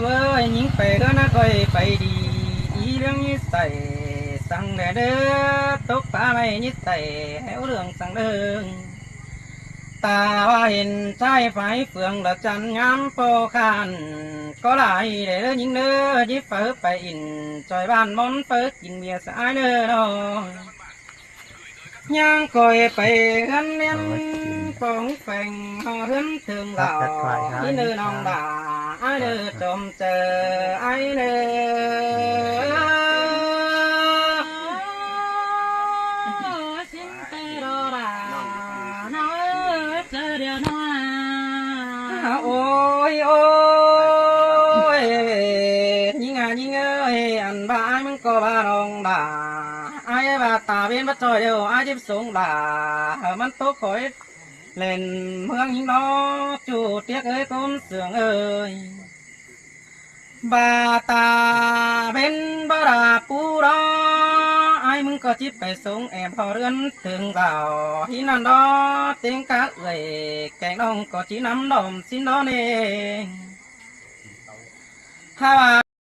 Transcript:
ເອີຍ ຍິງໄປເດີນະ ຂ້ອຍໄປດີ ອີເລື່ອງນິໄສສັງແດ່ເດີ ຕົກປາໄມ້ນິໄສ ແຮວເລື່ອງສັງເດີ ຕາວ່າເຫັນຊາຍຝາຍເຟືອງລະຈັນຍາມພໍຄານ ກໍຫຼາຍແດ່ເດີຍິງເດີ ຢິບເຝີໄປອິນ ຈອຍບ້ານມົນເຝີກິນເບຍສະອາຍເດີນ້ອງ. ຍ່າງກ້ອຍໄປເຮືອນແມ່ນປອງແຝງ ເຮືອນເຖິງລາວ ອີເດີນ້ອງຫຼ້າ ອາຍເດີຈອມເຈີ ອາຍເດີ ຊິງເຕີລໍລາ ນາເອີຍ ເຈີດຽວນາ ໂອ້ຍ ໂອ້ຍ ຍິງອາ ຍິງເອີຍ ອັນວ່າອາຍ ມຶງກໍວ່ານ້ອງຫຼ້າ ອາຍວ່າຕາເວັນບໍ່ຈອຍເດີ ອາຍຈິບສົງຫຼ້າ ມັນຕົກຄອຍເຫຼັ້ນເມືອງຫິງນອກ ຈູຕຽກເອີຍ ຄົນເຊື່ອງເອີຍ ບາຕາເວັນບໍ່ລາປູດອ ອາຍ ມຶງກໍຈິບໄປສົງແອມພໍເຮືອນເຖິງລາວ ທີ່ນັ້ນດອ ເຕັງກະເອື້ອຍ ແກງນ້ອງກໍຈິນຳດອມຊິນດອເນ ຖ້າວ່າ